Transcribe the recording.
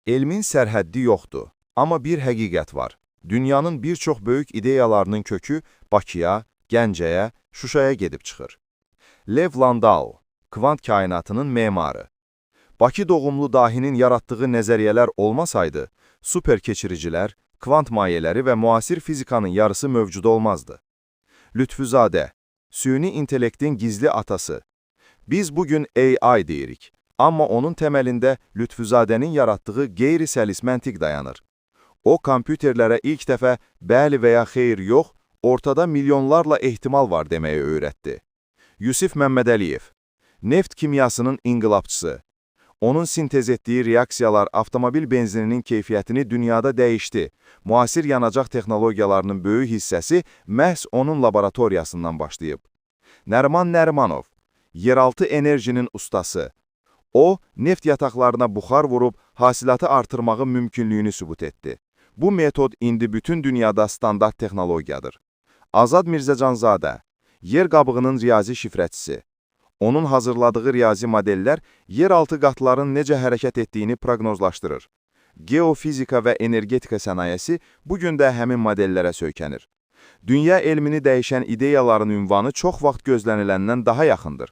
Elmin sərhəddi yoxdur, amma bir həqiqət var. Dünyanın bir çox böyük ideyalarının kökü Bakıya, Gəncəyə, Şuşaya gedib çıxır. Lev Landau, kvant kainatının memarı. Bakı doğumlu dahinin yaratdığı nəzəriyyələr olmasaydı, super keçiricilər, kvant mayələri və müasir fizikanın yarısı mövcud olmazdı. Lütfüzadə, süni intellektin gizli atası. Biz bugün AI deyirik, amma onun təməlində Lütfüzadənin yaratdığı qeyri-səlis məntiq dayanır. O, kompüterlərə ilk dəfə bəli və ya xeyr yox, ortada milyonlarla ehtimal var deməyi öyrətdi. Yusif Məmmədəliyev, neft kimyasının inqilabçısı. Onun sintez etdiyi reaksiyalar avtomobil benzininin keyfiyyətini dünyada dəyişdi. Müasir yanacaq texnologiyalarının böyük hissəsi məhz onun laboratoriyasından başlayıb. Nəriman Nərimanov, yeraltı enerjinin ustası. O, neft yataqlarına buxar vurub hasilatı artırmağın mümkünlüyünü sübut etdi. Bu metod indi bütün dünyada standart texnologiyadır. Azad Mirzəcanzadə, yer qabığının riyazi şifrəçisi. Onun hazırladığı riyazi modellər yeraltı qatların necə hərəkət etdiyini proqnozlaşdırır. Geofizika və energetika sənayesi bu gün də həmin modellərə söykənir. Dünya elmini dəyişən ideyaların ünvanı çox vaxt gözləniləndən daha yaxındır.